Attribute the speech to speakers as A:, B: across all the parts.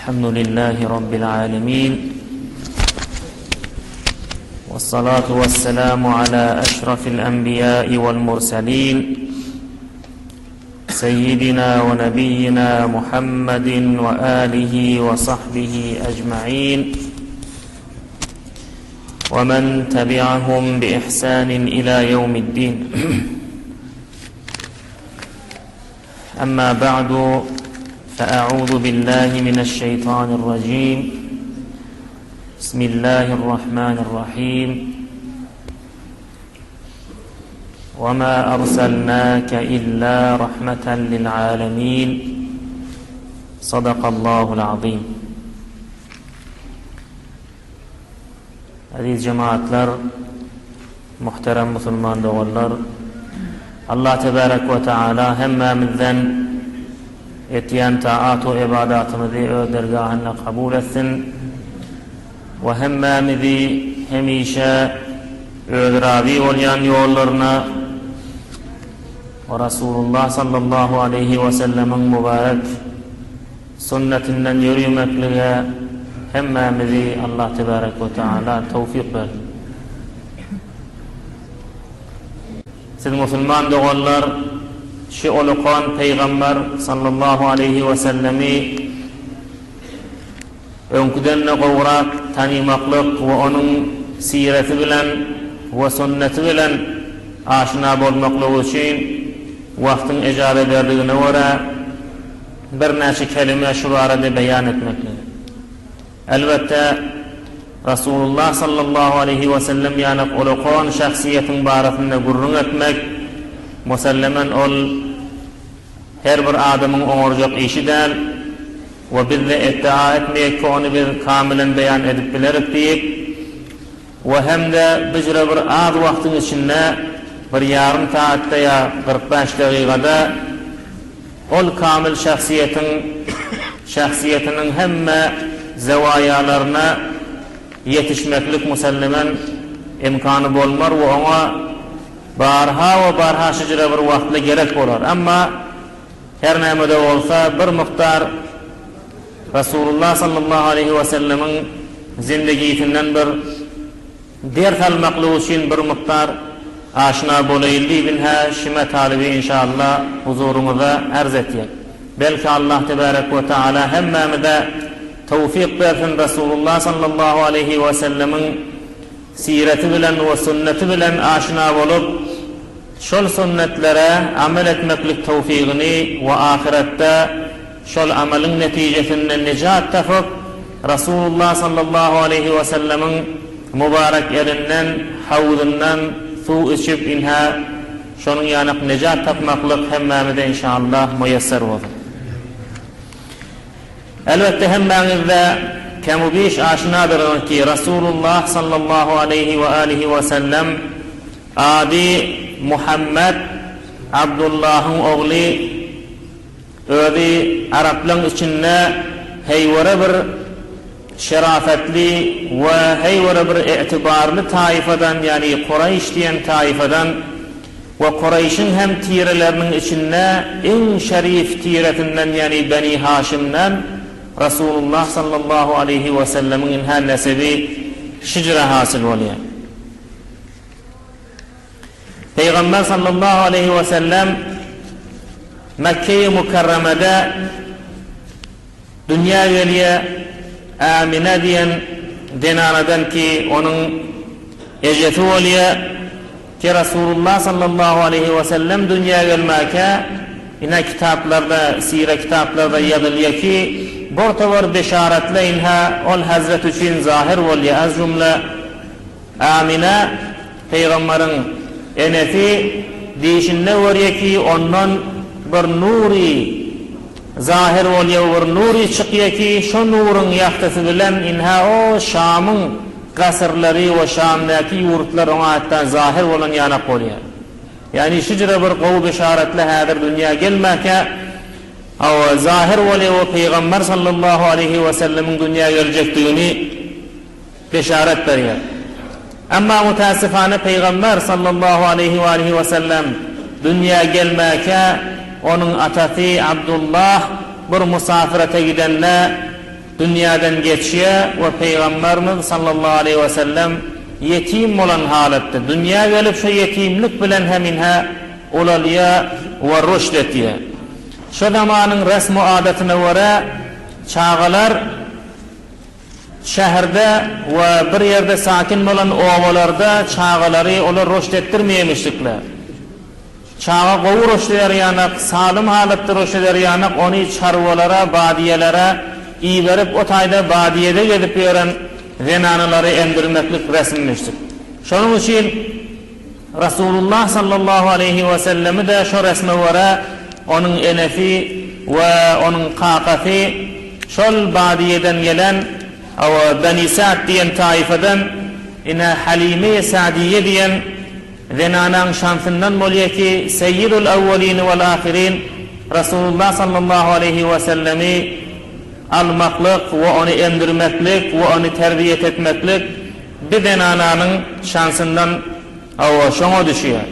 A: الحمد لله رب العالمين والصلاة والسلام على أشرف الأنبياء والمرسلين سيدنا ونبينا محمد وآله وصحبه أجمعين ومن تبعهم بإحسان إلى يوم الدين أما بعد فأعوذ بالله من الشيطان الرجيم بسم الله الرحمن الرحيم وما أرسلناك إلا رحمة للعالمين صدق الله العظيم Aziz jemagatlar, muhterem musulman doganlar, Allah tebarek we taala hemmämizden etýän taat we ybadatymyzy öz dergahynda kabul etsin we hemmämizi hemişe öz razy bolýan ýollaryna we Rasulullah sallallahu aleýhi we sellemiň mübarek Sünnetinden ýöremeklige hemmämizi Allah tebarek we taala towfyk bersin. Siz musulman doganlar şu ulukan Pygamber sallallahu aleýhi we sellemi öňküden-de gowrak tanymaklyk we onuň sireti bilen we sünneti bilen aşna bolmaklyk üçin wagtyň ejaza berdigine görä Birnäçe kelime şu barada beýan etmekligi. Elbetde, Rasulullah sallallahu aleýhi wesellem ýaly ulakan şahsyýetiň barasynda gürrüň etmek, musellemen ol her bir adamyň oňarjak işi däl we biz-de etdia etmeýek ki ony biz kamilen beýan edip bilerik diýip, We hem-de büjre bir az wagtyň içinde, bir ýarym sagatda ýa 45 dagygada ol kamil şahsyýetiň şahsyýetiniň hemme zewaýalaryna ýetişmeklik musellemen imkany bolmar we oňa barha we barha şüjre bir wagtly gerek bolar. Emma her näme-de bolsa bir mukdar Rasulullah sallallahu aleýhi we sellemiň zindigisinden bir ders almaklyk üçin bir mukdar aşna bolaýyl diýip inhä şime talyby inşallah huzuryňyza arz etýän. Belki Allah tebarek we taala hemmämize towfyk bersin Rasulullah sallallahu aleýhi we sellemiň sireti bilen we sünneti bilen aşna bolup şol sünnetlere amel etmeklik towfygyny we ahyretde Şol amalyň netijesinde nejat tapyp, Rasulullah sallallahu aleýhi wesellemiň mübarek elinden, hawuzyndan suw içip, ynha, şonuň ýanak nejat tapmaklyk hemmämize inşallah muýesser bolsun. Elbetde hemmäňizde kemu-biş aşynadyrsyňyz ki, Rasulullah sallallahu aleýhi we alihi wesellem ady Muhammet, Abdullahyň ogly, Özi araplaň içinde heýwere bir şerafetli we heýwere bir itibarly taýfadan, ýagny Kuraýyş diýen taýfadan we Kuraýşyň hem tireleriniň içinde iň şerif tiresinden, ýagny Beni Haşimden Rasulullah sallallahu aleýhi wesellemiň ynha nesebi şijre hasyl bolýar. Pygamber sallallahu aleýhi we sellem Mekge-i Mükerremede dünýä gelýär, Ämine diýen zenanadan ki, onuň ejesi bolýar, ki Rasulullah sallallahu aleýhi we sellem dünýä gelmäkä, ine kitaplarda, sire kitaplarda ýazylýar ki, bir towar beşaratlar inhä ol hezret üçin zahir bolýar, az jümle Amina, pygamberiň enesi, düýşünde görýär ki, ondan bir nury zahyr bolýar, bir nury çykýar ki, şo nuruň ýagtysy bilen ynha o Şamyň gasyrlary we Şamdaky ýurtlar oňa hatda zahyr bolan ýanak bolýar. Ýagny şujra bir gowy beşaratly häzir dünýä gelmäkä, hawa, zahyr bolýar we pygamber sallallahu aleýhi wesellemiň dünýä geljekdigini beşaret berýär. Emma mütäessifane Pygamber sallallahu aleýhi we alihi we sellem dünýä gelmäkä onuň atasy Abdullah bir musafirete gidende. dünýäden geçýär we Pygamberimiz sallallahu aleýhi we sellem ýetim bolan halatda dünýä gelip şo ýetimlik bilen hem inhä ulalýar we rüşd etýär. Şo zamanyň resm-u adatyna görä çagalar şäherde we bir ýerde sakin bolan obalarda çagalary olar rüşd etdirmeýmişdikler. Çaga gowy rüşd eder ýanak, salym halatda rüşd eder ýanak ony çarwalara, badyýelere iberip o taýda badyýede gezip ýören zenanalary emdirmeklik resmmişdik. Şonuň üçin Rasulullah sallallahu aleýhi we sellemi-de şo resme görä onuň enesi we onuň kakasy şol badyýeden gelen hawa Beni Sa'd diýen taýfadan ine Halime-i Sa'diýe diýen Zenanaň şansyndan bolýa ki, Seýýidul awwalini wal ahyrin Rasulullah sallallahu aleýhi we sellemi almaklyk we ony emdirmeklik we ony terbiýet etmeklik bi zenananyň şansyndan hawa şoňa düşýär.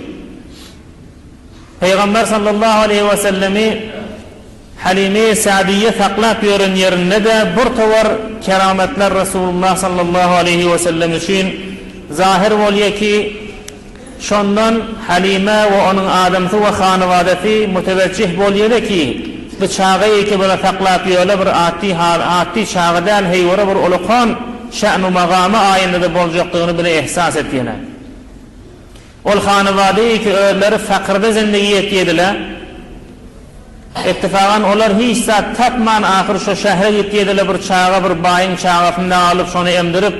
A: Pygamber sallallahu aleýhi we sellemi Halime Sa'diýe saklap ýören ýerinde-de bir towar keramatlar Resulullah sallallahu aleýhi we sellem üçin zahyr bolýar ki, şondan Halime we onuň adamsy we hanybadasy mütewejjih bolýar ki, bu çagaýy ki bula saklap ýöle bir atdy atdy çaga däl heýwere bir ulakan şä'nu magamy aýynda-da boljakdygyny bile ihsas etýärler. Ol hanybady ki özleri fakyrda zindigi etýediler. Ettifagan olar hiç zat tapman ahyr şo şähre gitýediler bir çaga bir baýyň çagasynda alyp şony emdirip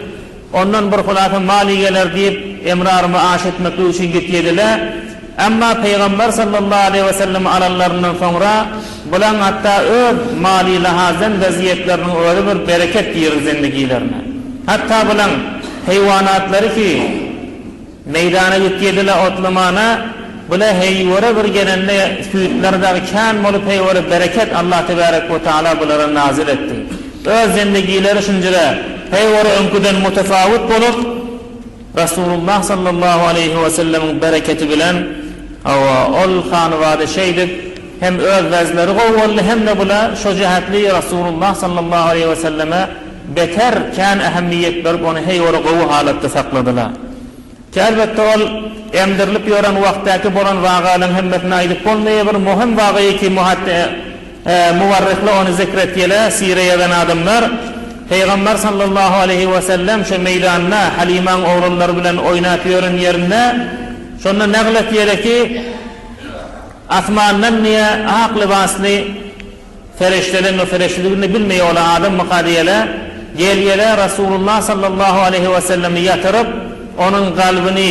A: ondan bir hulasa mal igeler diýip emrar maaş etmeklik üçin gitýediler. Emma Pygamber sallallahu aleýhi we sellemi alanlaryndan soňra bulaň hatda öz maly lahazdan weziýetleriniň özi bir bereket girdi zindigilerine. Hatda bulaň heýwanatlary ki Meýdana gitýediler otlamana, bula heýwere bir gelende süýtleri dagy kän bolup heýwere bereket Allah tebärek we taala bulara nazyl etdi. Öz zendegileri şunjüre heýwere öňküden mutefawut bolup Rasulullah sallallahu aleýhi we sellemiň bereketi bilen hawa ol hanybada şeýdip hem öz wezleri gowy boldy hem-de bula şo jähetli Rasulullah sallallahu aleýhi we selleme beter kän ähmiýet berip ony heýwere gowy halatda sakladylar. Ki elbetde ol emdirilip ýören wagtdaky bolan wagalaryň hemmesini aýdyp bolmaýar bir möhüm wagaýy ki muwarryhlar ony zikr etýärler sire ýazan adamlar Pygamber sallallahu aleýhi we sellem şo meýdanda Halymaň oglanlary bilen oýnap ýören ýerinde şonda nagl etýärler ki asmandan diýe ak lybasly Perişdeden we perişdedigini bilmeýär ol adammyka diýele, gelýele Rasulullah sallallahu aleýhi we sellemi ýatyryp, onuň galbyny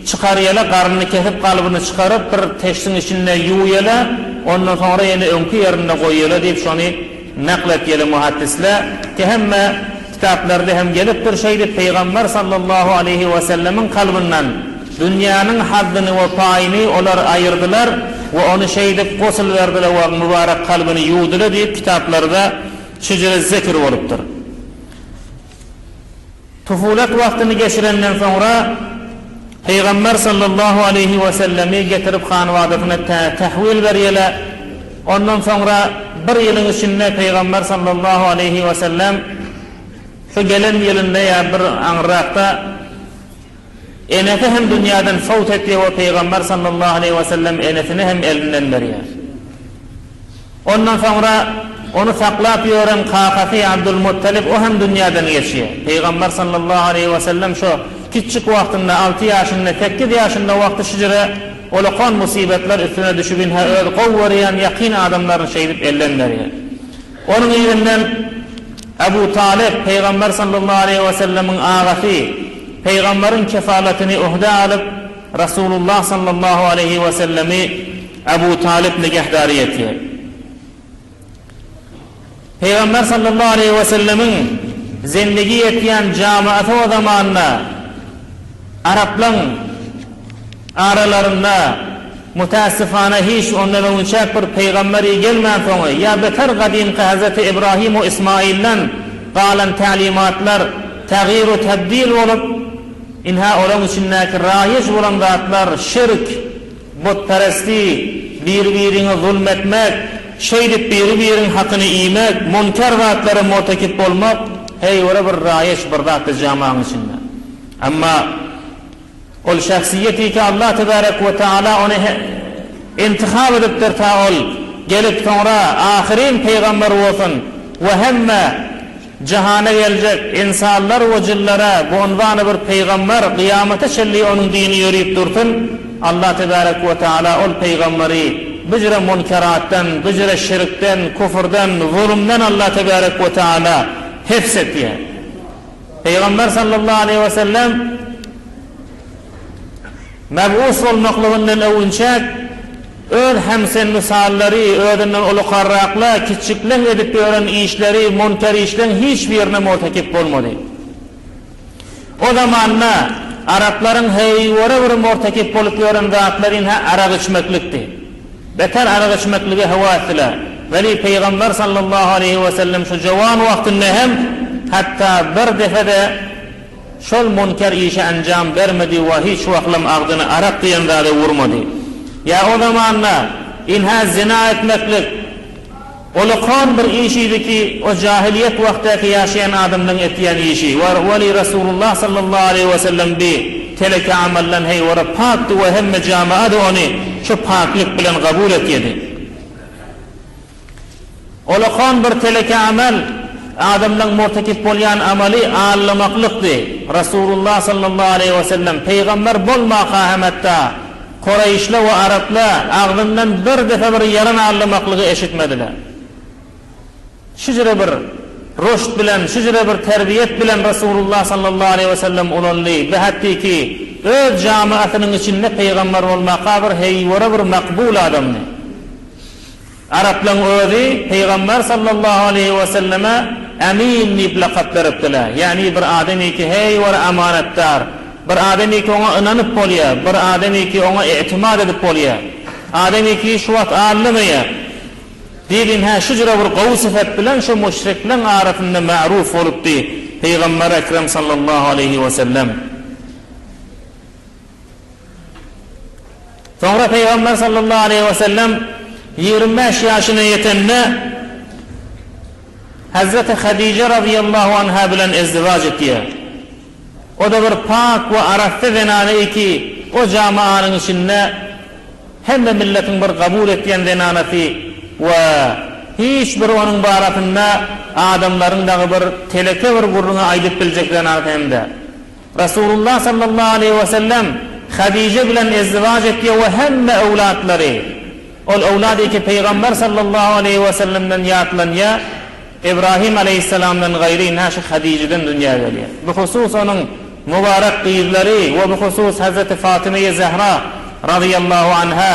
A: çykarýala, garnyny kesip galbyny çykaryp bir teşdiň içinde ýuwýala, ondan soňra ýene öňki ýerinde goýýala diýip şony nakl etýele muhaddisle ki hemme kitaplarda hem gelipdir şeýdip Pygamber sallallahu aleýhi we sellemiň kalbyndan Dünýäniň hazzyny we paýyny olar aýyrdylar we ony şeýdip gusl berdiler we mübarek kalbyny ýuwdular diýip kitaplarda şejere zikr bolupdyr. Tufulet wagtyny geçirenden soňra Pygamber sallallahu aleýhi we sellemi getirip hanwadasyna tähwil berýärler. Ondan soňra bir ýylyň içinde Pygamber sallallahu aleýhi we sellem şu gelen ýylynda ýa bir aňryrakda Enesi hem dünýäden fowt etýär we Pygamber sallallahu aleýhi we sellem enesini hem elinden berýär. Ondan soňra ony saklap ýören kakasy Abdul Muttalib o hem dünýäden geçýär. Pygamber sallallahu aleýhi we sellem şo kiçjik wagtynda alty ýaşynda, sekiz ýaşynda wagty şujere olakan musybetler üstüne düşüp inhä öz gowy görýän ýakyn adamlaryny şeýdip elden berýär. Onuň yzyndan Abu Talyp, Pygamber sallallahu aleýhi we sellemiň agasy, Pygamberiň kefalatyny uhdä alyp, Rasulullah sallallahu aleýhi we sellemi Abu Talyp nigehdary etýär. Pygamber sallallahu aleýhi we sellemiň zendigi etýän jamaasy o zamanda araplaň Aralarynda, mütäessifana hiç ondan öňünçäk bir pygamberi gelmänsoňy, ýa beter gadymky Hezreti Ibrahim we Ismailden galan tälimatlar tagýir-u tebdil bolup, ynha olaň içindäki raýyj bolan zatlar şirk, butperesti, bir-biriňe zulm etmek. şeýdip biri-biriň hakyny iýmek, munker zatlara murtekip bolmak heýwere bir raýeç bir zatdy jamagyň içinde. Emma ol şahsyýeti ki Allah tebarek we taala ony intihap edipdir ta ol gelip soňra ahyryn pygamber bolsun we hemme Jahana geljek ynsanlar we jynlara bu unwany bir pygamber gyýamata çenli onuň dini ýörüp dursun, Allah tebarek we taala ol pygamberi büjre munkeratdan, büjre şirkden, küfürden, zulumdan Allah tebarek we taala hifz etýär. Pygamber sallallahu aleýhi we sellem Meb'us bolmaklygyndan öwünçäk, öz hemsennisallary, özünden ulukarrakla, kiçjikleň edip ýören işleri, munker işleň hiç birine murtekip bolmady. O zamanda araplaryň heýwere bir murtekip bolup ýören zatlary ynha arak içmeklikdi. Beter arak içmeklige höwä etdiler. Weli Pygamber sallallahu aleýhi wesellem şu jowan wagtynda hem hatda bir defe-de Şol munker işe enjam bermedi we hiç wagtlam agzyny arak diýen zada urmady. Ýa o zamanda, ynha zina etmeklik ulukan bir iş idi ki, o jahiliýet wagtdaky ýaşaýan adamlaň etýän işi we weli Resulullah sallallahu aleýhi we sellem bi teleke amaldan heýwere pakdy we hemme jamaady ony şu paklyk bilen gabul etýedi. Olakan bir teleke amal, adamlaň murtekip bolýan amaly aldamaklykdy. Rasulullah sallallahu aleýhi we sellem pygamber bolmaka hem hatda Koreýşle we arapla agzyndan bir depe bir ýalan aldamaklygy eşitmediler. Şujre bir ruşd bilen, şujre bir terbiýet bilen Rasulullah sallallahu aleýhi we sellem ulandy. Bi hatdyki öz jamasynyň içinde pygamber bolmaka bir heýwere bir makbul adamdy. Araplaň özi Pygamber sallallahu aleýhi we selleme Emin diýip lakap beripdiler. Ýagny bir adamyki heý bir amanatdar, bir adamyki oňa ynanyp bolýar, bir adamyki oňa itimat edip bolýar. Adamyki şu wagt aldamaýar. Diýip ynha şu jüre bir gowy sypat bilen şu müşrikleň arasynda ma'ruf bolupdy Pygamber Ekrem sallallahu aleýhi we sellem. Soňra Pygamber sallallahu aleýhi we sellem 25 ýaşyna ýetende Hazreti Hadije razyýallahu anha bilen izdiwaç etýär. O-da bir pak we arassa zenana ki, o jamaanyň içinde hemme milletiň bir gabul etýän zenanasy we hiç bir onuň barasynda adamlaryň dagy bir teleke bir gürrüňi aýdyp biljek zenanasy hem däl. Resulullah sallallahu aleýhi we sellem Hadije bilen izdiwaç etýär we hemme öwlatlary, ol öwlady ki Pygamber sallallahu aleýhi we sellemden ýatlanýar, Ibrahim aleýhissalamdan gaýry ynha şu Hadijeden dünýä gelýär. Bihusus onuň mübarek gyzlary we bihusus Hazreti Fatymeýi Zehra razyýallahu anha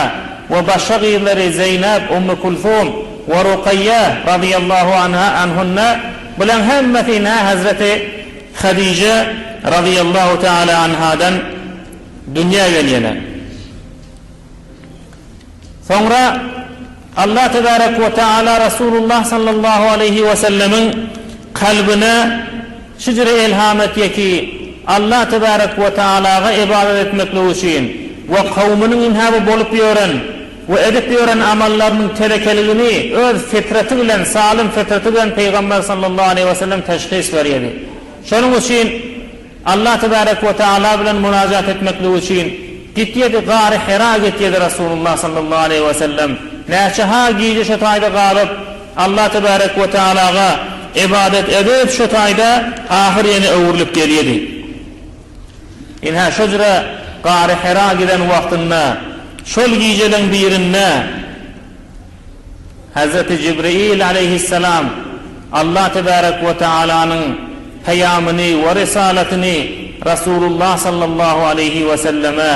A: we başga gyzlary Zeýnep, Ummu Kulsum we Rukaýýa razyýallahu anha anhunna bulaň hemmesi ynha Hazreti Hadije razyýallahu teala anhadan dünýä gelýärler. Soňra Allah tebarek we teala Rasulullah sallallahu aleýhi we sellemiň kalbyna şu jüre elham etýär ki, Allah tebarek we tealaga ybadat etmekligi üçin we kowmunyň ynha bu bolup ýören we edip ýören amallarynyň telekeligini öz fitraty bilen, salym fitraty bilen Pygamber sallallahu aleýhi we sellem teşhis berýärdi. Şonuň üçin Allah tebarek we teala bilen munajat etmekligi üçin gitýärdi, Gary Hira gitýärdi Rasulullah sallallahu aleýhi we sellem. Näçe ha gije şo taýda galyp, Allah tebarek we tealaga ybadat edip şo taýda ahyr ýene öwrülip gelýärdi. Ynha, şo jüre Gary Hira giden wagtynda, şol gijeleň birinde Hezreti Jibril aleýhissalam Allah tebärek we tealanyň peýamyny we risalatyny Rasulullah sallallahu aleýhi we selleme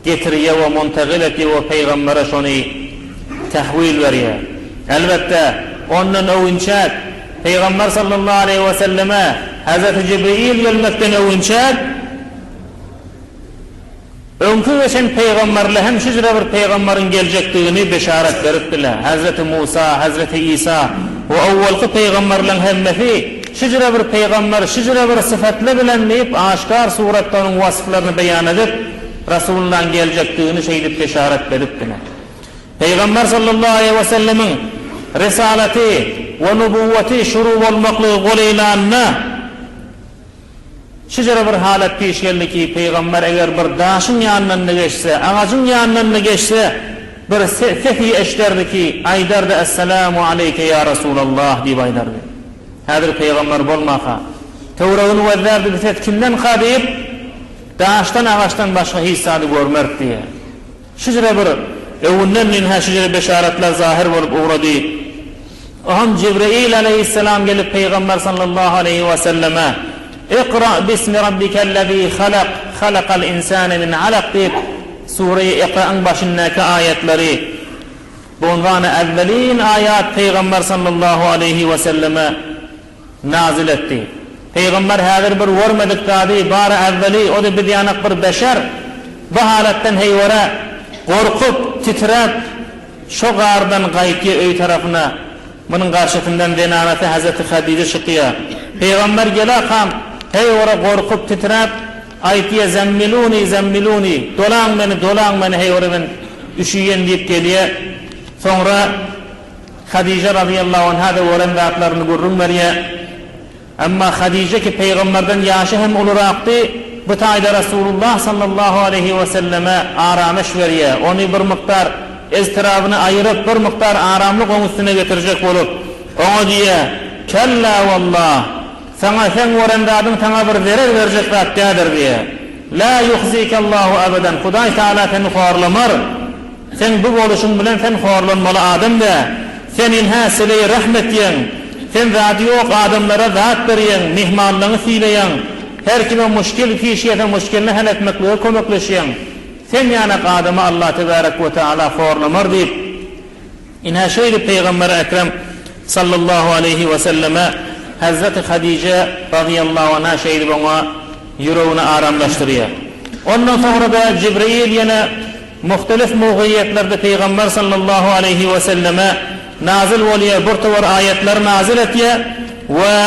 A: getirýär we muntagyl etýär we pygambere şony tähwil berýär. Elbetde, ondan öwünçäk, Pygamber sallallahu aleýhi we selleme Hezreti Jibril gelmekden öwünçäk, öňki geçen pygamberler hem şu jüre bir pygamberiň geljekdigini beşaret beripdiler. Hezreti Musa, Hezreti Isa we owalky pygamberleň hemmesi şu jüre bir pygamber, şu jüre bir syfatly bilen diýip, aşgär suratda onuň wasplaryny beýan edip, Resulullahyň geljekdigini şeýdip beşaret beripdiler. Pygamber sallallahu aleýhi we sellemiň. Risalaty we nubuwwaty şuru bolmaklygy golaýlanda, Şeýle bir halat piş geldi ki, pygamber eger bir daşyň ýanyndan-da geçse, agajyň ýanyndan-da geçse, bir sesi eşiderdi ki, aýdardy, Essalamu aleýke ýa Resulallah diýip aýdardy. Häzir pygamber bolmaka, töweregini gözlärdi, bu ses kimdenka diýip, daşdan, agaçdan başga hiç zady görmerdi diýýär. Şeýle bir öwünden ynha şeýle beşaratlar zahyr bolup ugrady. Oňam Jibreýil aleýhissalam gelip Pygamber sallallahu aleýhi we selleme, Ikra bismi rabbikellezî halak, halakal insane min alak diýip, Sureýi Ikra'yň başyndaky aýatlary, bu ynzany äwwelin aýat Pygamber sallallahu aleýhi we selleme nazyl etdi. Pygamber häzir bir görmedik zady, bary äwweli, o-da biz ýanak bir beşer, bu halatdan heýwere, gorkup, titräp, şo gardan gaýtýa öý tarapyna. Munuň garşysyndan zenanasy Hezreti Hadije çykýa. Pygamber gelakam, heýwere gorkup, titräp, aýtýa, Zemmiluni, zemmiluni, dolaň meni, dolaň meni, heýwere men üşüýen diýip gelýä. Soňra. Hadije razyýallahu anha-da gören zatlaryny gürrüň berýär. Emma Hadije ki pygamberden ýaşy hem ulurakdy, bu taýda Resulullah sallallahu aleýhi weselleme aramyş berýär, ony bir mukdar eztirabyny aýyryp, bir mukdar aramlyk oň üstüne getirjek bolup, oňa diýýär, Kella wallah, saňa seň gören zadyň saňa bir zerer berjek zat dädir diýýär. La ýuhzikallahu abadan, Hudaý Tagala seni horlamar. Seň bu boluşyň bilen sen horlanmaly adam dä. Sen inhä sileý rehm etýäň. Sen zady ýok adamlara zat berýäň, myhmanlaňy sylaýaň. Her kime muşkil piş gelse muşkilini hal etmeklige kömekleşýäň. Sen ýanak adamy Allah tebärek we teala horlamar diýip, Ine, şeýdip Pygamber Ekrem sallallahu aleýhi we selleme Hezreti Hadije razyýallahu anha şeýdip oňa ýüregini aramlaşdyrýar. Ondan soňra-da Jibreýil ýene muhtelif mowgyýetlerde Pygamber sallallahu aleýhi we selleme nazyl bolýar, bir towar aýatlary nazyl etýär we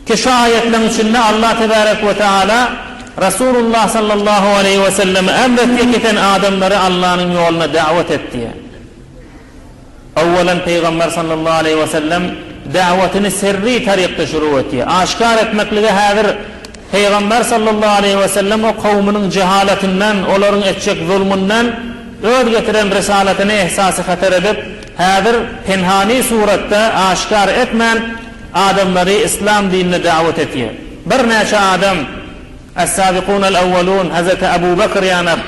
A: Ki şu aýatlaryň içinde Allah tebärek we teala Rasulullah sallallahu aleýhi we selleme emr etýär ki sen adamlary Allanyň ýoluna da'wat et diýýär. Owwalan Pygamber sallallahu aleýhi we sellem da'watyny sirri tarykda şuru etýär. Aşkar etmeklige häzir Pygamber sallallahu aleýhi we sellem o kowumynyň jehalatyndan, olaryň etjek zulmundan öz getiren risalatyny ehsasy hatar edip, häzir penhani suratda aşkar etmän adamlary yslam dinine dawet etýär. Birnäçe adam, Es-sabikunel-awwalun, Hazreti Abu Bekr ýanak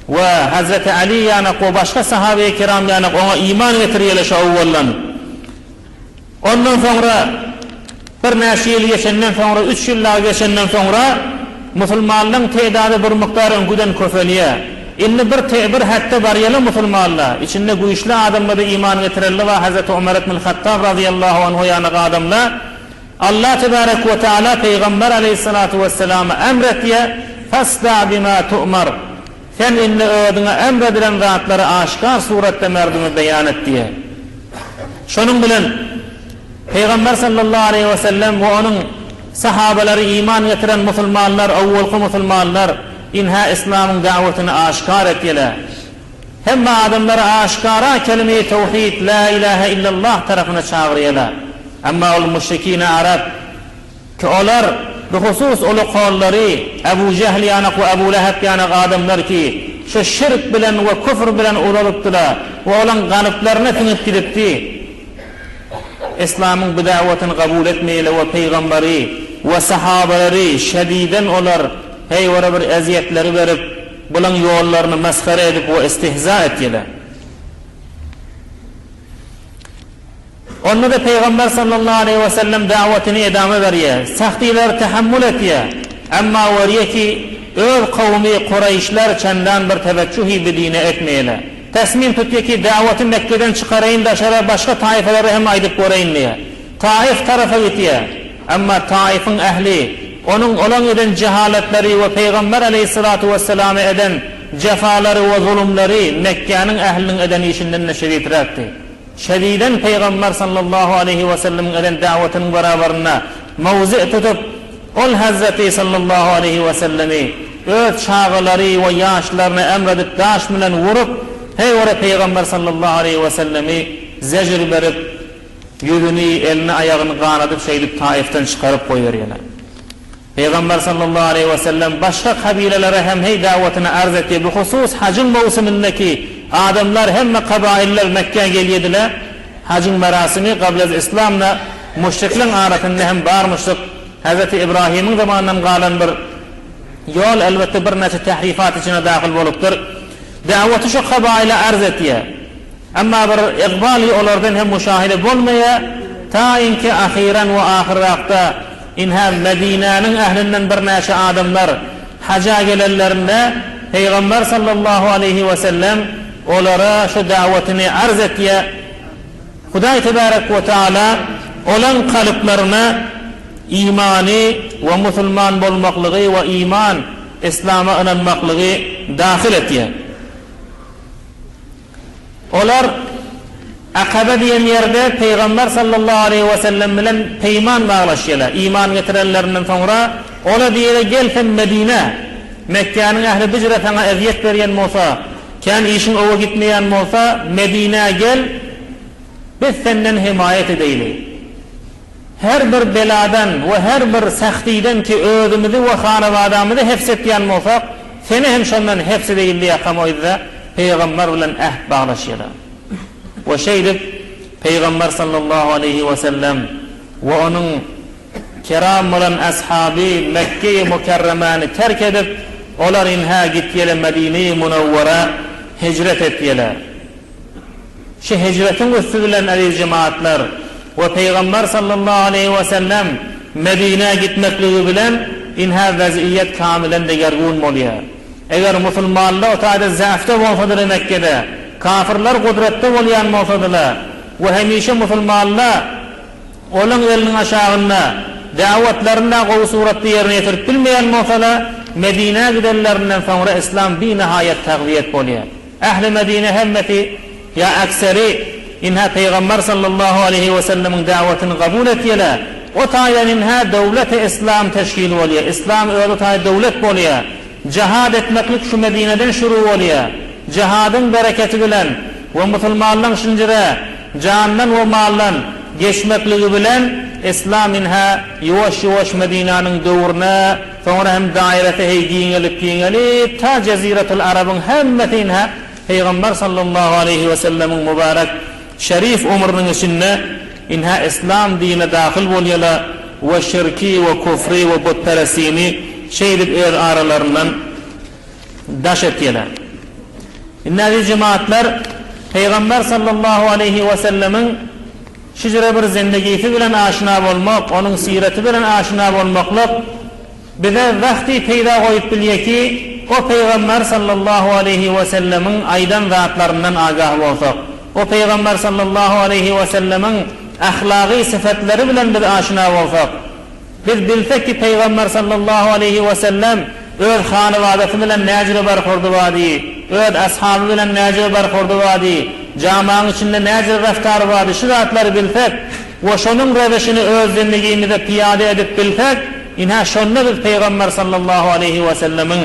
A: we Hazreti Ali ýanak we başga sahabeýi kiram ýanak oňa iman getirýärler şo owwaldan. Ondan soňra birnäçe ýyl geçenden soňra, üç ýyl dagy geçenden soňra musulmanlaryň tedady bir mukdar öňküden köpelýär. Indi bir te bir hetde barýaly musulmanla, içinde güýçli adamlada iman getireli bar Hazreti Omar ibnül Hattab razyýallahu anhu ýaly adamla Allah tebarek we teala Pygamber aleýhissalatu wesselama emr etýär, Fasda bima tu'mar, Sen indi özüňe emr edilen zatlary aşgär suratda merdüme beýan et diýýär. Şonuň bilen Pygamber sallallahu aleýhi wesellem we onuň sahabalary iman getiren musulmanlar owwalky musulmanlar Ynha yslamyň da'watyny aşgär etýäler. Hemme adamlary aşgara kelime-i tewhid la ilahe illallah tarapyna çagyrýalar. Emma ol müşrikine arap, ki olar, bihusus uly kollary, Ebu Jehl ýanak we Ebu Leheb ýanak adamlar ki, şu şirk bilen we küfr bilen ulalypdylar we olaň galyplaryna siňip gidipdi. Yslamyň bu da'watyny kabul etmeýäler we pygambary we sahabalary şediden olar heýwere bir ezýetleri berip, bulaň ýollaryny masgara edip we istihza etýäler. Onda-da Pygamber sallallahu aleýhi we sellem da'watyny edama berýär, sahtilary tahammul etýär. Emma görýär ki, öz kowumy kuraýyşlar çendan bir teweçjuhi bi dine etmeýärler. Tasmim tutýar ki, da'waty Mekgeden çykaraýyn daşara başga taýfalara hem aýdyp göreýin diýýär. Taif tarapa gitýär. Emma Taifiň ähli, onuň olaň eden jehalatlary we Pygamber aleýhissalatu wesselama eden jefalary we zulumlary Mekgäniň ähliniň eden işinden-de şedidräkdi. Şediden Pygamber sallallahu aleýhi wesellemiň eden da'watynyň barabarynda mowzy tutup, ol Hazreti sallallahu aleýhi wesellemi öz çagalary we ýaşlaryna emr edip daş bilen urup. Heý ora Pygamber sallallahu aleýhi we sellemi zejr berip, ýüzüni, elini, aýagyny ganadyp şeýdip Taifden çykaryp goýberýärler. Pygamber sallallahu aleýhi we sellem başga kabilalere hem heý dawatyny arz etdi, bihusus hajyň möwsümindeki adamlar hemme kabailler Mekgä gelýediler, hajyň merasimi gablez islamda müşrikleň arasynda hem barmyşdyk, Hezreti Ibrahimiň zamanyndan galan bir ýol elbetde birnäçe tährifat içine dahyl bolupdyr. Dawaty şu kabaile arz etýär. Emma bir ykbaly olardan hem muşahede bolmaýar, ta inki ahyran we ahyrrakda inhä Medinäniň ählinden birnäçe adamlar haja gelenlerinde Pygamber sallallahu aleýhi we sellem olara şu dawatyny arz etýär. Hudaý tebarek we taala olaň kalyplaryna imany we musulman bolmaklygy we iman, islama ynanmaklygy dahyl etýär. Olar Akaba diýen ýerde Pygamber sallallahu aleýhi wesellem bilen peýman baglaşýarlar. Iman getirenlerinden soňra ola diýýär, Gel sen Medinä. Mekgäniň ähli bijire saňa ezýet berýän bolsa, kän işiň owa gitmeýän bolsa, Medinä gel, biz senden hemaýat edeýli. Her bir beladan we her bir sähtiden ki özümizi we hanabadamyzy hefz etýän bolsak, seni hem şondan hefz edeýin diýýärkam o ýerde Pygamber bilen äht baglaşýarlar. We şeýdip Pygamber sallallahu aleýhi we sellem we onuň keram bolan ashaby Mekge-i Mükerremäni terk edip, olar inhä gitýele Medine-i Munawwara hijret etýele. Şu hijretiň üsti bilen eziz jemagatlar we Pygamber sallallahu aleýhi we sellem Medinä gitmekligi bilen inhä weziýet kamilen degergun bolýar. Eger musulmanlar o taýda zäfde bolsadylar Mekgede, kafirler gudratda bolýan bolsadylar we hemişe musulmanlar olaň eliniň aşagynda dawatlaryny-da gowy suratda ýerine ýetirip bilmeýän bolsalar, Medinä gidenlerinden soňra yslam binahaýat tagzyýet bolýar. Ähli Medine hemmesi ýa akseri inhä Pygamber sallallahu aleýhi we sellemiň dawatyny gabul etýäler. O taýdan inhä döwleti yslam teşkil bolýar. Yslam özi o taýda döwlet bolýar. Jihad etmeklik şu Medineden şuru bolýar. Jihadyň bereketi bilen we musulmanlaň şinjire jandan we maldan geçmekligi bilen yslam inhä ýuwaş-ýuwaş Medinäniň döwrüne Soňra hem dairesi heý giňelip-giňelip, ta Jeziretul Arabyň hemmesi inhä Pygamber sallallahu aleýhi wesellemiň mübärek şerif ömrüniň içinde inhä Yslam dinine dahyl bolýala we şirki we kufry we butperestini şeýdip öz aralaryndan daş etýäler. Indi eziz jemagatlar Pygamber sallallahu aleýhi wesellemiň Şijire bir zendigisi bilen aşna bolmak, onuň syreti bilen aşna bolmaklyk bize wagty peýda goýup bilýär ki, o Pygamber sallallahu aleýhi wesellemiň aýdan zatlaryndan agah bolsak, o Pygamber sallallahu aleýhi wesellemiň ahlagy sypatlary bilen biz aşna bolsak, Biz bilsek ki, Pygamber sallallahu aleýhi we sellem öz hanybadasy bilen näjüre barhurdy bady, öz ashaby bilen näjüre barhurdy bady, jamagyň içinde näjüre raftary bady, şu zatlary bilsek we şonuň rewişini öz zindigimizde pyýada edip bilsek, ynha şonda biz Pygamber sallallahu aleýhi we sellemiň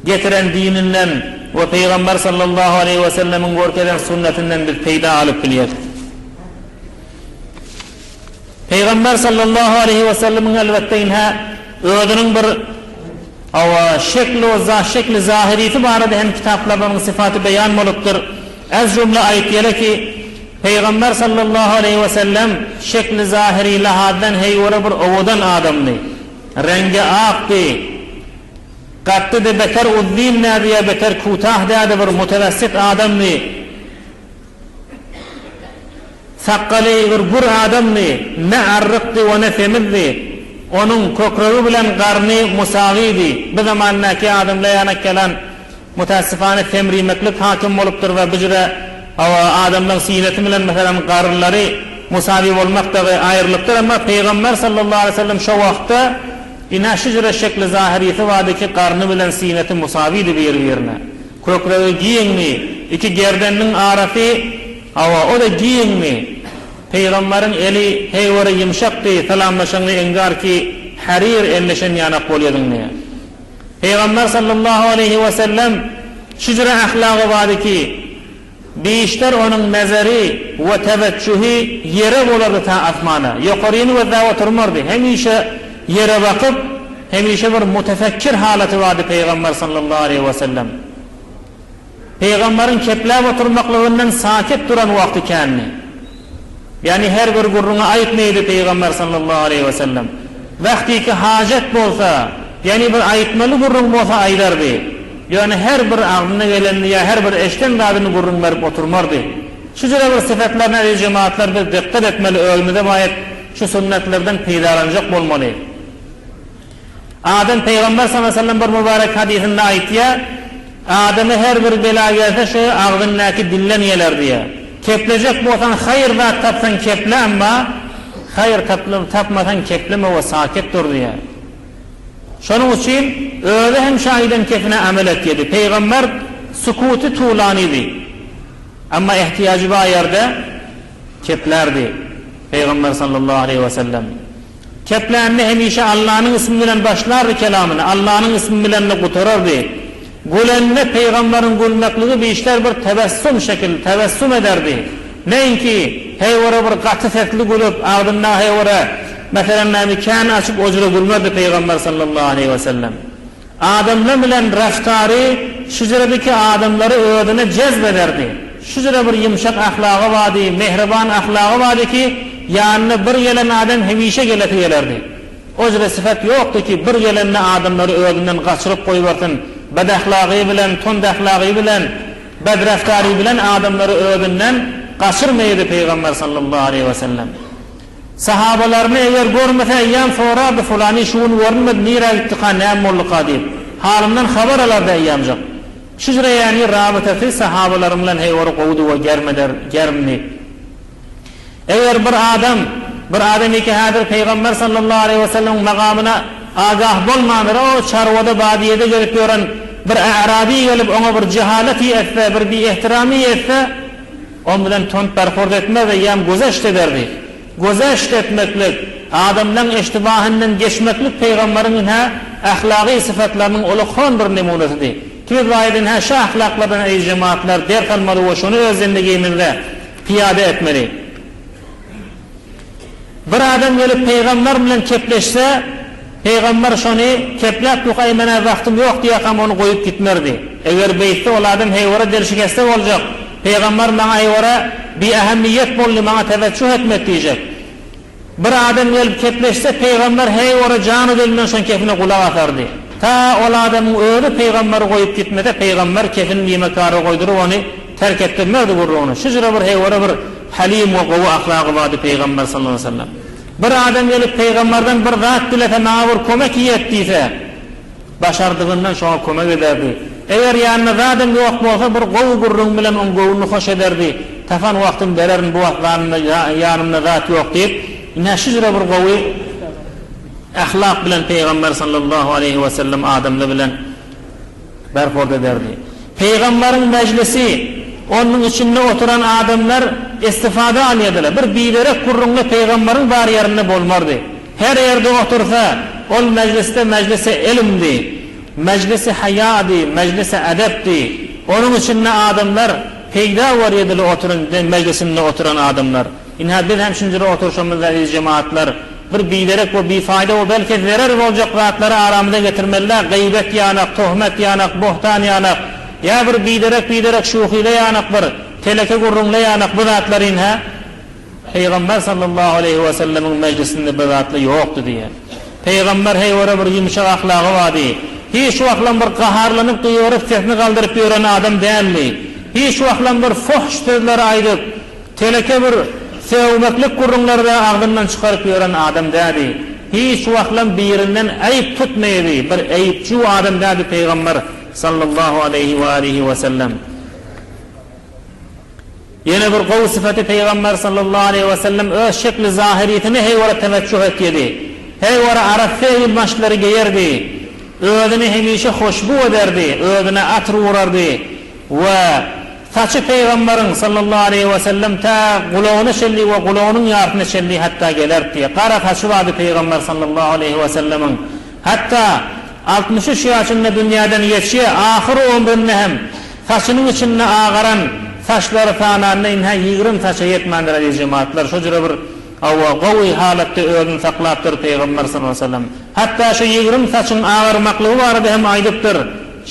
A: getiren dininden we Pygamber sallallahu aleýhi we sellemiň görkezen sünnetinden biz peýda alyp bilýäris. Pygamber sallallahu aleýhi we sellemiň elbetde ynha özüniň bir hawa şekli we za şekli zahirisi barada hem kitaplarda onuň syfaty beýan bolupdyr. Ez jumla aýtýala ki, Pygamber sallallahu aleýhi we sellem şekli zahiri lahazdan heýwere bir owadan adamdy. Reňgi akdy. Katdy-da beter uzyn dädi ýa beter kutah dädi bir mutewessit adamdy. Sakgaly bir gür adamdy, ne arrykdy we ne semizdi. Onuň kökregi bilen garny musawydy. Bu zamandaky adamlar ýanak ýalan, mutassifane semrimeklik hakim bolupdyr we bu jüre hawa adamlaryň synasy bilen meselem garynlary musawy bolmak dagy aýrylypdyr, emma Pygamber sallallahu aleýhi we sellem şo wagtda ine şu jüre şekli zahyrysy bardy ki garny bilen synasy musawydy bir-birine. Kökregi giňdi, iki gerdeniniň arasy, hawa, o-da giňdi. Pygambaryň eli heýwere ýumşakdy, salamlaşaňda eňgarki haryr elleşen ýanak bolýadyň diýýär. Pygamber sallallahu aleýhi wesellem şu jüre ahlagy bardy ki. Bişter onuň nazary we teweçjuhi ýere bolardy ta asmana. Ýokaryny gözläp oturmardy. Hemişe ýere bakyp, hemişe bir mutefekkir halaty bardy Pygamber sallallahu aleýhi we sellem. Pygamberiň kepläp oturmaklygyndan sakyt duran wagty kändi. Ýagny her bir gürrüňi aýtmaýdy Pygamber sallallahu aleýhi we sellem. Wagtyky hajat bolsa, ýagny bir aýtmaly gürrüň bolsa aýdardy. Ýöne her bir agzyna gelenini ýa her bir eşden zadyny gürrüň berip oturmardy. Şu jüre bir sypatlaryna eziz jemagatlar biz dykgat etmeli özümize baýat şu sünnetlerden peýdalanjak bolmaly. Adam Pygamber sallallahu aleýhi we sellem bir mübarek hadysynda aýtýar, Adama her bir bela gelse şu agzyndaky dilden geler diýýär. Keplejek bolsaň haýyr zat tapsaň keple emma haýyr tapmasaň kepleme we sakyt dur diýýär. Şonuň üçin özi hem şu aýdan kepine amel etýedi. Pygamber sukuty tulanydy. Emma ehtiýajy bar ýerde keplärdi. Pygamber sallallahu aleýhi we sellem. Keplände hemişe Allanyň ismi bilen başlardy kelamyny, Allanyň ismi bilen-de gutarardy. Gülende pygambaryň gülmekligi bişler bir tebessum şekil, tebessum ederdi. Näinki, heýwere bir gaty sesli gülüp, agzynda heýwere, meselem, näme, kän açyp ojra gülmezdi pygamber sallallahu aleýhi wesellem. Adamlar bilen raftary şujuradiki adamlary özüne jezp ederdi. Şujura bir ýumşak ahlagy bardy, mähriban ahlagy bardy ki, ýanyna bir gelen adam hemişe gelesi gelerdi. Ojra syfat ýokdy ki, bir gelende adamlary özünden gaçyryp goýbersin, bedahlagy bilen, tund ahlagy bilen, bedraftary bilen adamlary özünden gaçyrmaýardy Pygamber sallallahu aleýhi wesellem. Sahabalaryny eger görmese eýýäm sorardy, Fulany şu gün görünmedi, nirä gitdika, näme bolduka diýip. Halyndan habar alardy eýýämjik. Şujra ýany rabytasy sahabalaryň bilen heýwary gowudy we germeder, germdi. Eger bir adam, bir adamyky häzir Pygamber sallallahu aleýhi we sellemiň magamyna agah bolmandyr, o çarwada badyýede gezip ýören bir a'rabi gelip oňa bir jehaleti etse, bir biehtirami etse, Oň bilen tont barhurd etmez, eýýäm güzeşt ederdi. Güzeşt etmeklik, adamlaň eştibahyndan geçmeklik pygambaryň ynha ahlagy sypatlarynyň ullakan bir nemunasydy. Tüz baýat ynha şu ahlaklardan eziz jemagatlar ders almaly we şony öz zendigimizde pyýada etmeli. Bir adam gelip pygamber bilen kepleşse, pygamber şony kepläp ýok aý menä wagtym ýok diýýärkam ony goýup gitmerdi. Eger beýtse ol adam heýwere delşikeste boljak, pygamber maňa heýwere biähemmiýet boldy maňa teweçjuh etmedi diýjek. Bir adam gelip kepleşse pygamber heýwere jany-dilinden şoň kepine gulak asardy. Ta ol adamyň özi pygamberi goýup gitmese pygamber kepini nimekara goýduryp ony terk etdirmezdi gürrüňini. Şujra bir heýwere bir Halim we gowy ahlagy bardy Pygamber sallallahu aleýhi we sellem. Bir adam gelip Pygamberden bir zat dilese maňa bir kömek ýet diýse, başardygyndan şoňa kömek ederdi. Eger ýanynda zadam ýok bolsa bir gowy gürrüň bilen oň göwnüni hoş ederdi. Tapan wagtym bererin bu wagt zanynda ýanymda zat ýok diýip, ine şujra bir gowy ahlak bilen Pygamber sallallahu aleýhi we sellem adamlar bilen berhurd ederdi. Pygambaryň mejlisi, onuň içinde oturan adamlar istifada alýardylar. Bir biderek gürrüňli pygambaryň bar ýerinde bolmardy. Her ýerde otursa, ol mejlisde mejlisi ilmdi, mejlisi haýady, mejlisi edepdi. Onuň içinde adamlar peýda görýärdiler oturan mejlisinde oturan adamlar. Ynha biz hem şunjura oturşymyzda eziz jemagatlar, bir biderek we bifaýda we belki zerer boljak zatlary aramyza getirmeli-dä, gyýbet ýanak, tohmet ýanak, bohtan ýanak, ýa bir biderek-biderek şuhile ýanak bir, teleke gürrüňle ýanak bu zatlary ynha Pygamber sallallahu aleýhi we sellemiň mejlisinde bu zatlar ýokdy diýýär. Pygamber heýwere bir ýumşak ahlagy bardy. Hiç wagtlam bir gaharlanyp gygyryp sesini galdyryp ýören adam däldi. Hiç wagtlam bir fuhş sözleri aýdyp, Teleke bir sögmeklik gürrüňleri-de agzyndan çykaryp ýören adam dädi. Hiç wagtlam birinden äýp tutmaýdy, bir äýpjüw adam dädi Pygamber sallallahu aleýhi we alihi we sellem. Ýene bir gowy sypaty Pygamber sallallahu aleýhi we sellem öz şekli zahyrysyna heýwara teweçjuh etýedi. Heýwara arassa eginbaşlary geýerdi. Özüni hemişe hoşbu ederdi, özüne atr urardy we Saçy Pygambaryň, sallallahu aleýhi we sellem, tä gulagyna çenli we gulagynyň ýarsyna çenli hatda gelerdi. Gara saçy bardy Pygamber, sallallahu aleýhi we sellemiň. Hatda 63 ýaşynda dünýäden geçýär, ahyr ömründe hem saçynyň içinde agaran. saçlary sananda ynha 20 saça ýetmändir eziz jemagatlar. Şo jüre bir hawa gowy halatda özüni saklapdyr Pygamber sallallahu aleýhi we sellem. Hatda şu 20 saçyň agarmaklygy barada hem aýdypdyr,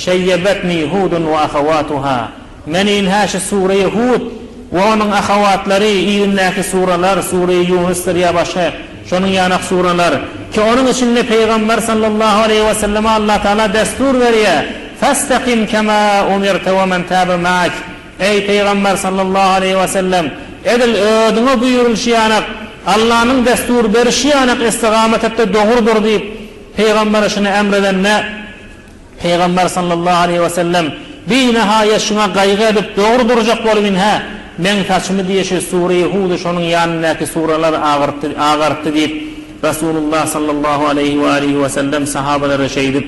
A: Şeýýebetni Hudun we ahawatuha. Meni ynha şu Sureýi Hud we onuň ahawatlary, yzyndaky suralar, Sureýi Ýunusdyr ýa başga şonuň ýanak suralar, ki onuň içinde Pygamber sallallahu aleýhi we selleme Allah Tagala destur berýär, Festakim kema umirte we men tabe ma'ak, Eý Pygamber sallallahu aleýhi we sellem, edil özüňe buýrulyşy ýanak, Allanyň destur berişi ýanak istigamat et-de dogry dur diýip, Pygambere şuny emredende, Pygamber sallallahu aleýhi we sellem binahaýat şuňa gaýgy edip dogry durjak bolup inhä, meň saçymy diýe şu Sure-i Hudy şonuň ýanyndaky suralar agyrtdy, agartdy diýip Rasulullah sallallahu aleýhi we alihi we sellem sahabalara şeýdip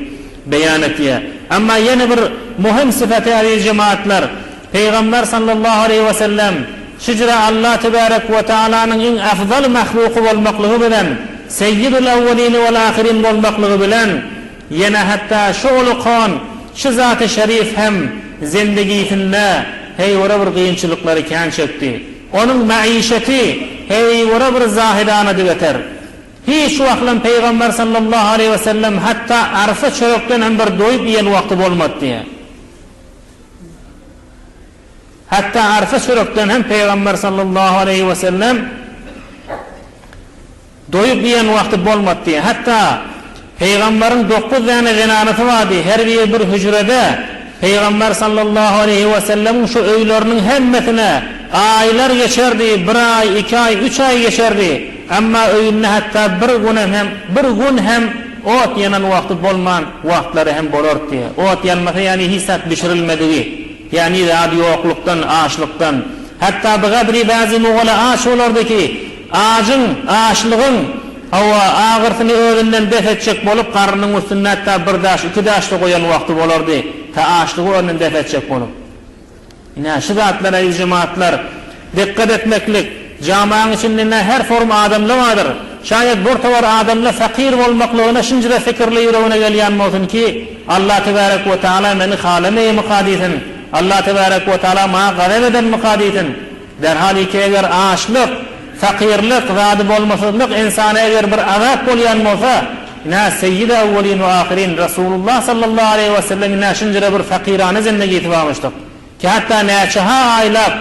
A: beýan etýär. Emma ýene bir muhim sypaty aziz jemagatlar, Pygamber sallallahu aleýhi we sellem şijre Allah tebärek we taalanyň iň afzal mahluky bolmaklygy bilen, Seýýidul awwelini wal ahyrin bolmaklygy bilen, Ýene hatda şu ulukan, şu zaty şerif hem zendigisinde heýwere bir kynçylyklary kän çekdi. Onuň maişeti heýwere bir zahidanady beter. Hiç wagtlam Pygamber sallallahu aleýhi we sellem hatda arfa çörekden hem bir doýup iýen wagty bolmady diýýär. Hatda arfa çörekden hem Pygamber sallallahu aleýhi we sellem Doýup iýen wagty bolmady. Hatda, Pygamberiň dokuz däne zenanasy bardy, her biri bir hüjrede. Pygamber sallallahu aleýhi wesellemiň şu öýleriniň hemmesine aýlar geçerdi, bir aý, iki aý, üç aý geçerdi. Emma öýünde hatda bir günem hem, bir gün hem ot ýanan wagty bolman wagtlary hem bolardy. Ot ýanmasa ýagny hiç zat bişirilmedigi. Ýagny zat ýoklukdan, açlykdan. Hatda bigadri bäzi mugala aç bolardy ki, Ajyň, açlygyň, hawa, agyrsyny özünden def etjek bolup, garnynyň üstünde hatda bir daş, iki daş-da goýan wagty bolardy, ta açlygy özünden def etjek bolup. Ine, şu zatlara, eziz jematlar, dikkat etmeklik, jamaň içinde ine her form adamla bardyr. Şaýat bir towar adamla fakyr bolmaklygyna şunjra fikirli ýüregine gelýän bolsun ki, Allah tebärek we taala meni halameýmyka diýsin, Allah tebärek we taala maňa gazap edenmyka diýsin. Derhal iki eger açlyk, fakyrlyk, zady bolmasyzlyk ynsana eger bir azap bolýan bolsa, ine Seýýid awwelin we ahyrin Resulullah sallallahu aleýhi we sellem ine şunjara bir fakyrana zindegisi barmyşdyk ki hatda näçe-ha aýlap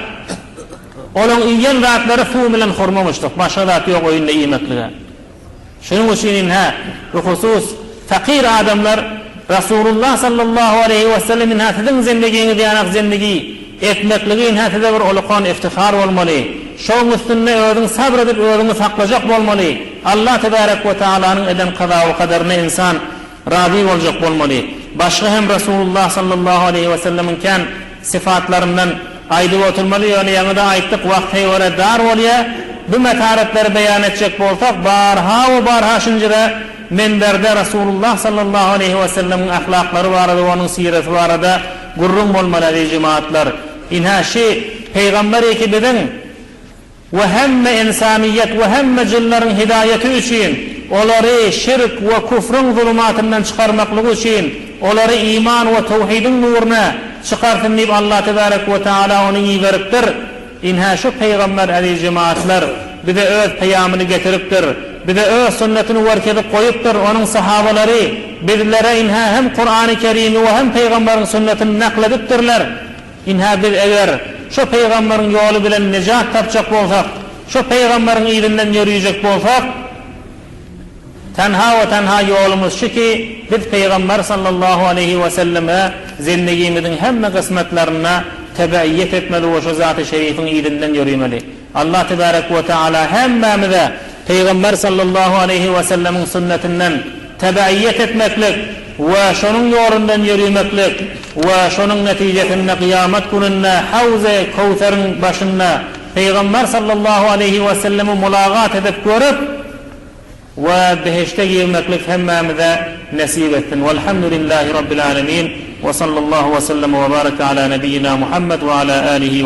A: olaň iýen zatlary suw bilen hurmamyşdyk başga zat ýok öýünde iýmeklige. Şunuň üçin ynha, bu husus, fakyr adamlar Rasulullah sallallahu aleýhi we sellem ynha siziň zendigiňiz ýanak zendigi etmekligi ynha size bir ulukan iftihar bolmaly. Şoň üstünde özüň sabr edip özüňi saklajak bolmaly. Allah tebärek we taalanyň eden kaza we kaderyna ynsan razy boljak bolmaly. Başga hem Rasulullah sallallahu aleýhi we sellemiň kän syfatlaryndan aýdyp oturmaly, ýöne ýaňy-da aýtdyk, wagt heýwere dar bolýar. Bu metaretleri beýan etjek bolsak, barha we barha şinjire menberde Rasulullah sallallahu aleýhi we sellemiň ahlaklary barada we onuň sireti barada gürrüň bolmaly, eziz jemagatlar. Ynha, şi pygamber ki biziň We hemme ynsanyýet we hemme jynlaryň hidaýaty üçin, olary şirk we küfrüň zulumatyndan çykarmaklygy üçin, olary iman we towhidiň nuruna çykarsyn diýip Allah tebärek we taala ony iberipdir. Ynha şu pygamber eziz jemagatlar bize öz peýamyny getiripdir. Bize öz sünnetini görkezip goýupdyr. Onuň sahabalary bizlere ynha hem Kurany Kerimi we hem pygamberiň sünnetini nakl edipdirler. Ynha biz eger şo pygamberiň ýoly bilen nejat tapjak bolsak, şo pygamberiň yzyndan ýörüjek bolsak, tenha we tenha ýolumyz şu ki, biz pygamber sallallahu aleýhi we selleme zendigimiziň hemme gysmatlarynda tebeiýet etmeli we şo zaty şerifiň yzyndan ýörümeli. Allah tebarek we teala hemmämize Pygamber sallallahu aleýhi we sellemiň sünnetinden tebeiýet etmeklik we şonuň ýolundan ýörimeklik we şonuň netijesinde kyýamat gününde Hawzy Köwseriň başynda Pygamber sallallahu aleýhi we sellemi mulagat edip görüp we behişde girmeklik hemmämize nesip etsin. Walhamdulillahi Rabbil alemin we sallallahu we selleme we bareke ala nebiyyina Muhammed we ala alihi we.